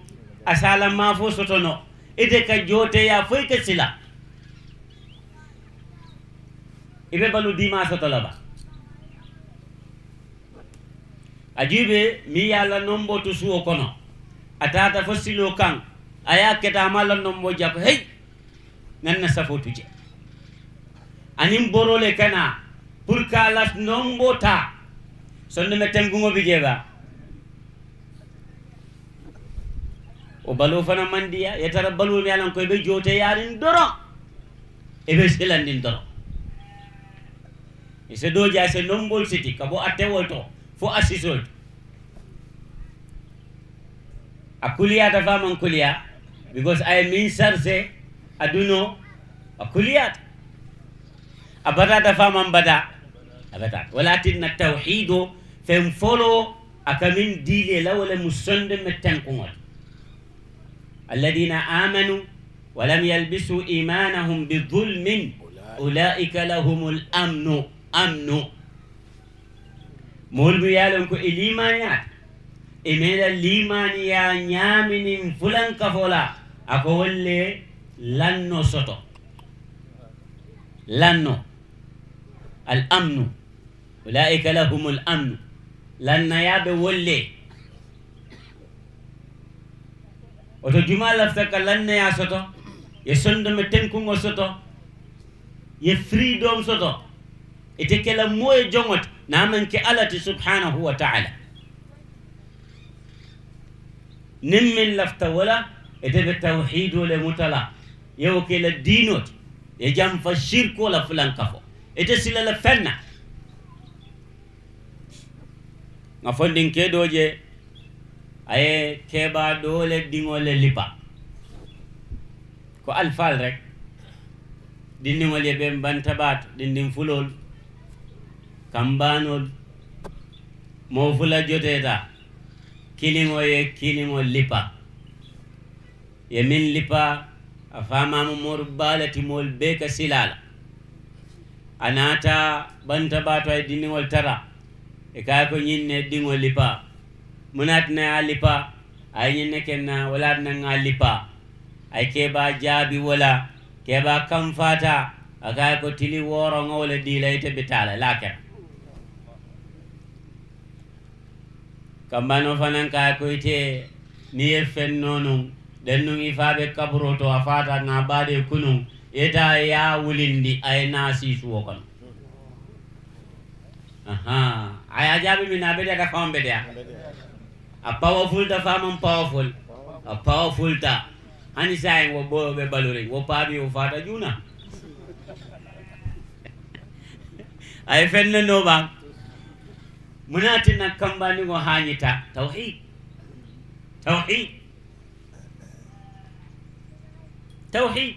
asala mafo sotono. Ite ka jote ya foy ka sila. Ibe balu dima sotola ba. A jibe mi yalla nombo to suwo kono. A tata fo silo kan. A ye a keta a ma la nombo jako, hey, nan na safo tu je. Anin borole kana, pour que a la nombo ta. Sondomme tenkuŋo bi je ba. O balo fana mandiya, ye tara balo mi alan ko be jote yarin doro. E be selandin doro. E se doja se nombol siti, ka bo a tewol to, fo a sisol to. A kuliyata fa man kuliya, because a ye min sarse, a duno, a kuliyata. A batata fa man bata, a batata. Wala tinna tawhido, fen folo, a ka min dile la wala mu sondomme tenkuŋol. الذين آمنوا ولم يلبسوا إيمانهم بظلم أولئك لهم الأمن. Amnu. Moolu mu ye a loŋ ko i liimaaniyaata, i meela liimaaniyaa ñaaminiŋ fulankafoo la, a ko wolu le lanno soto. Lanno. Al amnu. Ulaa'ika lahumul amnu. Lannayaa be wolu le. Woto jumaa lafita ka lannayaa soto, ye sondomme tenkuŋo soto, ye freedom soto. Ite ke la moo ye joŋo ti, na a maŋ ke Alla ti subhanahu wa ta'ala. Niŋ meŋ lafita wo la, ite be tawhiidoo le muta la, ye wo ke la diinoo ti, ye jamfa sirikoo la fulankafoo. Ite sila la feŋ na. Ŋa fondinkee doo je, a ye keebaa doo le diŋo le lipa. Ko alifaalu rek, dindiŋolu ye be bantabaato, dindiŋ fuloolu, kambaanoolu, moo fula joteeta, kiliŋo ye kiliŋo lipa. Ye meŋ lipa, a faamaa mu mooru baa le ti, moolu bee ka sila a la. A naata bantabaato, a ye dindiŋolu tara. I ko a ye ko ñiŋ ne diŋo lipa. Muŋ na a tinna a ye a lipa? A ye ñiŋ ne ke n na, wo le ye a tinna ŋa a lipa. A ye keebaa jaabi wo la, keebaa kamfaata. A ko a ye ko tili wooro ŋa wo le dii la, ite bi taa la laakira. Kambanoo fanaŋ ka a ye ko ite, niŋ i ye feŋ noo nuŋ, dennuŋ i faa be kaburoo to, a faata ŋa a baadee kunuŋ, i ye taa i ye a wulindi, a ye naa sii suwo kono. Ahaa. A ye a jaabi miŋ na, a beteyaata faŋ, beteyaata. A powerful ta faŋ, a maŋ powerful. A powerful ta. Hani saayiŋ wo booyo be baluriŋ, wo paa bi wo faata juuna. A ye feŋ ne noo baŋ. Muŋ na a tinna kambandiŋo haañita? Tawhiid. Tawhiid. Tawhiid.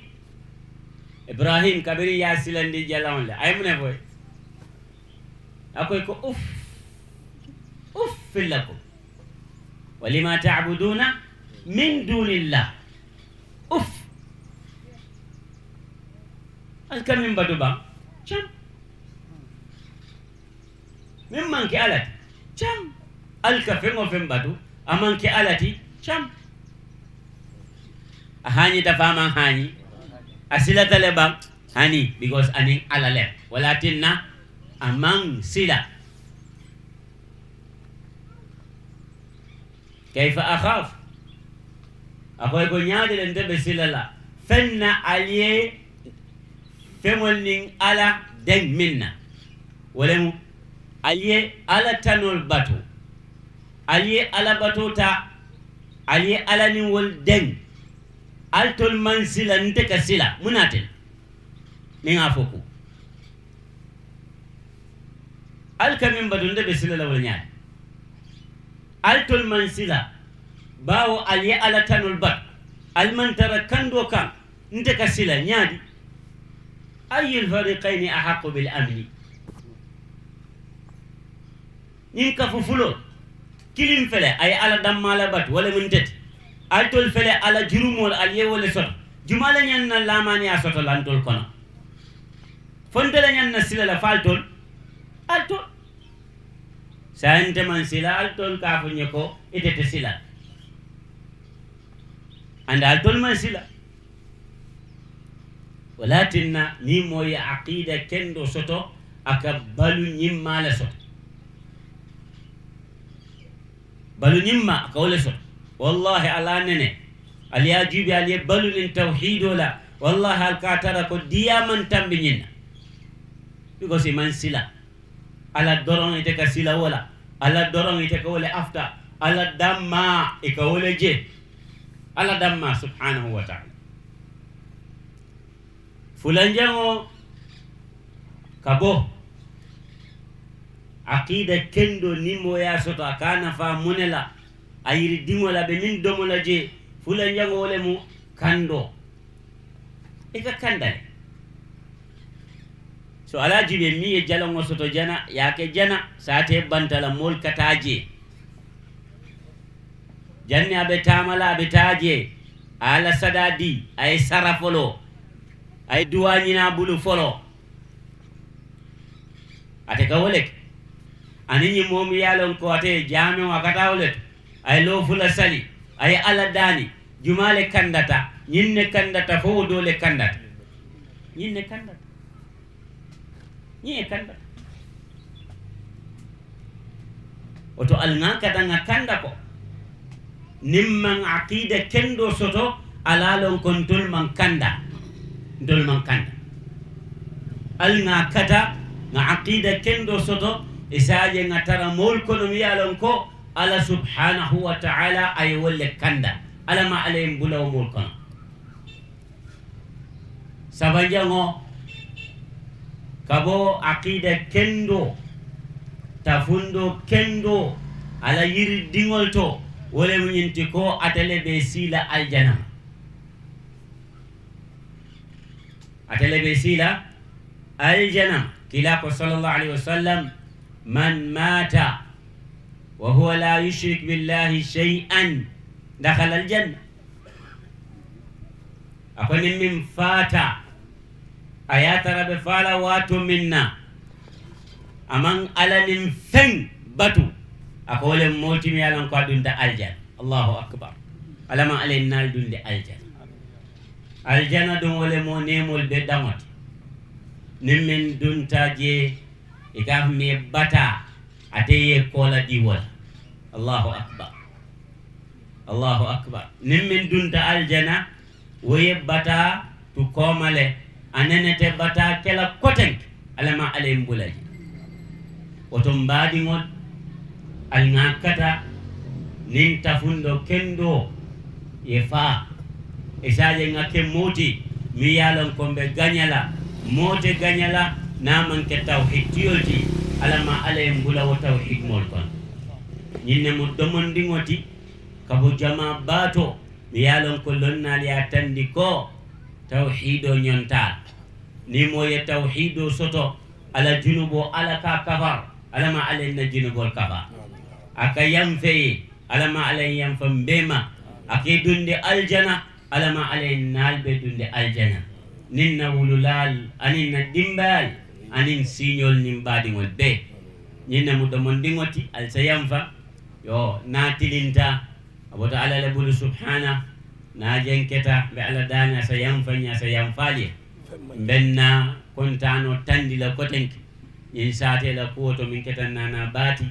Ibrahim, kabiriŋ i ye a silandi jalaŋo le, a ye muŋ ne fo i ye? A ko i ko, uf, uffin lakum wa lima ta'buduna min dunillah. Uf. Ali ka meŋ batu baŋ? Cam. Meŋ maŋ ke Alla ti? Cam. Ali ka feŋ woo feŋ batu, a maŋ ke Alla ti? Cam. A haañita faŋ, a maŋ haañi? A silata le baŋ? Hani, because a niŋ Alla le. Wo le ye a tinna a maŋ sila. Kayfa akhaafu? A ko i ko ñaadi le nte be sila la, feŋ na ali ye feŋolu niŋ Alla deŋ meŋ na. Wo le mu, ali ye Alla tanoolu batu, ali ye Alla batoo taa, ali ye Alla niŋ wolu deŋ, ali tolu maŋ sila, nte ka sila, muŋ na a tinna? Niŋ ŋa a fo ko, ali ka meŋ batu, nte be sila la wo le ñaadi. Ali tolu maŋ sila, baawo ali ye Alla tanoolu batu, ali maŋ tara kandoo kaŋ, nte ka sila ñaadi? Ayyul fariqayni ahaqqu bil amni? Ñiŋ kafu fuloo, kiliŋ fele, a ye Alla dammaa le batu, wo le mu nte ti. Ali tolu fele, Alla jurumoo, ali ye wo le soto. Jumaa le ñaŋ na laamaaniyaa soto la ntolu kono? Fo nte le ñaŋ na sila la fo ali tolu? Ali tolu. Saayiŋ nte maŋ sila, ali tolu ka a fo ñe ko ite te sila. Anda ali tolu maŋ sila. Wo le ye a tinna niŋ moo ye aqiida kendoo soto, a ka baluñimmaa le soto. Baluñimmaa, a ka wo le soto. Wallaahi, Alla nene, Aliya juuɓe, aliye balunin tawhiido la. Wallahi, alkatara ko diyaman tambi ñinna. Iko si man sila. Ala doron ite ka sila wala. Ala doron ite ka wole afta. Ala damma e ka wole je. Ala damma subhanahu wa ta'ala. Fulanjaŋo ka bo. Aqida kendo nimoya soto a kana fa munela. A yiri diŋola be min domola je. Fulanjaŋo wole mu kando. E ka kandale. So ala jibe mi e jaloŋo soto jana, yake jana, sate bantala mol kataje. Janni abe tamala abe taje. Ala sadadi, ay sarafolo. Ay duwañina bulu folo. Ate ka wolek. Ani ñi momi yalon ko ate jame wa kata wolek. Ay lo fula sali. Ay ala dani. Jumale kandata. Ñinne kandata fo dole kandata. Ñinne kandata. Ñi e kanda. Oto alŋa kata ŋa kanda ko. Nimman aqida kendo soto alalon kon tol man kanda. Tol man kanda. Alŋa kata ŋa aqida kendo soto isaje ŋa tara mol kono mi yalon ko ala subhanahu wa ta'ala ay wolle kanda. Ala ma ala en bulaw mol kono. Sabanjaŋo, ka bo aqida kendo, tafundo kendo, ala yiri diŋol to, wole muñinti ko atele be sila aljanama. Atele be sila aljanama. Kila ko sallallahu alaihi wasallam, man mata wa huwa la yushrik billahi shay'an dakhala aljanna. A ko nin min fata a yatara be fala wato minna aman ala nin fen batu. A ko wole motimi alan ko adunta aljan. Allahu akbar. Alama alen nal dunde aljan. Aljana dun wole mo nemol be damot. Nin min dunta je ikaf mi bata ateye kola diwol. Allahu akbar. Allahu akbar. Nin min dunta aljana, woye bata tu komale, anenete bata kela kotenke, alama alayin bulaji. Woto mbadiŋol alŋakata nin tafundo kendo ye fa. Isaje ŋa ke moti mi yalon kombe gañala mote gañala namanke tawhid tiyoti alama alayin bula wo tawhid mol kon. Ñinne mo domondiŋo ti. Kabo jama bato mi yalon ko lonnal ya tandi ko tawhido ñontal. Ni mo ye tawhido soto ala junubo ala ka kafar. Alama ala inna junubol kafa aka yamfeye. Alama ala yamfa mbema ake dunde aljana. Alama ala nal be dunde aljana. Nin na wululal anin na dimbal anin siñol nin badiŋol be. Ñinna mu domondiŋo ti alsa yamfa. Yo na tilinta. Abota ala le bulu subhana. Na jenketa be ala dani asa yamfa ñi asa yamfali. Mbenna kontano tandi la kotenki. Ñin sate la kuwoto min ketan nana bati.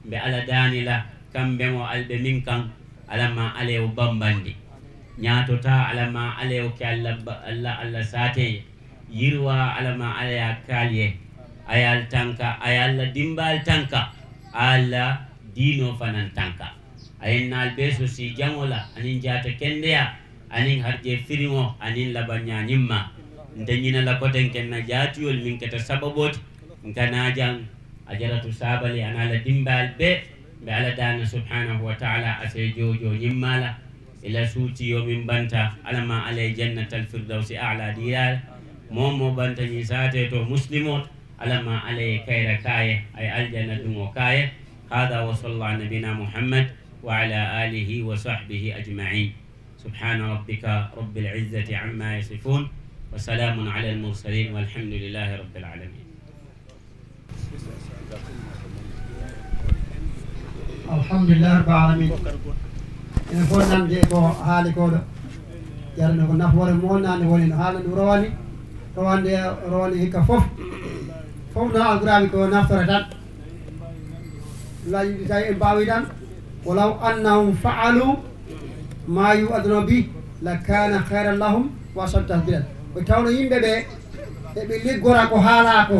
Mbe ala dani la kambe mo albe min kan. Alama alewo bambandi. Ñatota alama alewo ke alla alla alla sate. Yirwa alama alaya kaliye. Ayal tanka ayalla dimbal tanka. Alla dino fanan tanka. Ayen nal be so si jaŋola anin jata kendeya anin harje firiŋo anin labaña ñimma. Nte ñina la koten kenna jatiyol min keta sababoti. Nkana jaŋ ajaratu sabali anala dimbal be. Be ala dana subhanahu wa ta'ala ase jojo ñimmala. Ila suti yomin banta alama alay jannatal firdausi ala dilal. Momo banta ñi sate to muslimot. Alama alay kayra kaye ay aljanna duŋo kaye. Hada wa sallallahu ala nabina muhammad wa ala alihi wa sahbihi ajma'in. Subhana rabbika rabbil izzati amma yasifun. Wa salamun ala al mursalin walhamdulillahi rabbil alamin. Alhamdulillah rabbil alamin. Ene fof nande ko haali koɗo jarano ko nafoore mo nande woni no haala ɗum rowani rowande rowani hikka fof. Fof no alqurani ko naftore tan. Laji ɗi tawi en mbawi tan walaw annahum faalu ma yu'aduna bi. لكان خيرا لهم وأشد تثبيتا. O tawno yimɓe ɓe eɓe liggora ko haalaa ko,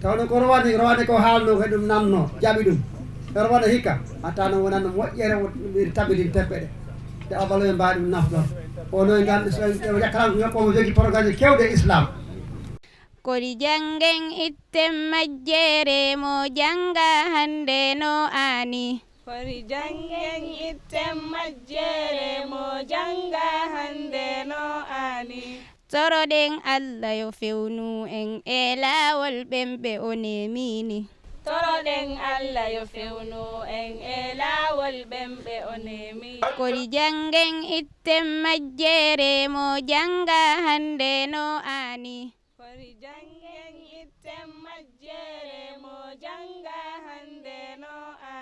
tawno ko rowani rowani ko haalno, heɗum nanno jaɓi ɗum. Rowano hikka hatta no wonanno moƴƴere, ɓe tabitin teppe ɗe. Te abalo ɓe mbawi ɗum naftor. Ono e ngal yakkalan ko yokko mo jogi programme kewɗe islam. Kori janngen itten majjere mo jannga hannde no aani. Kori janngen itten majjere mo jannga hannde no aani. Toroɗen Allah yo fewnu en e laawol ɓen ɓe o nemini. Toroɗen Allah yo fewnu en e laawol ɓen ɓe o nemini. Kori janngen itten majjere mo jannga hannde no aani.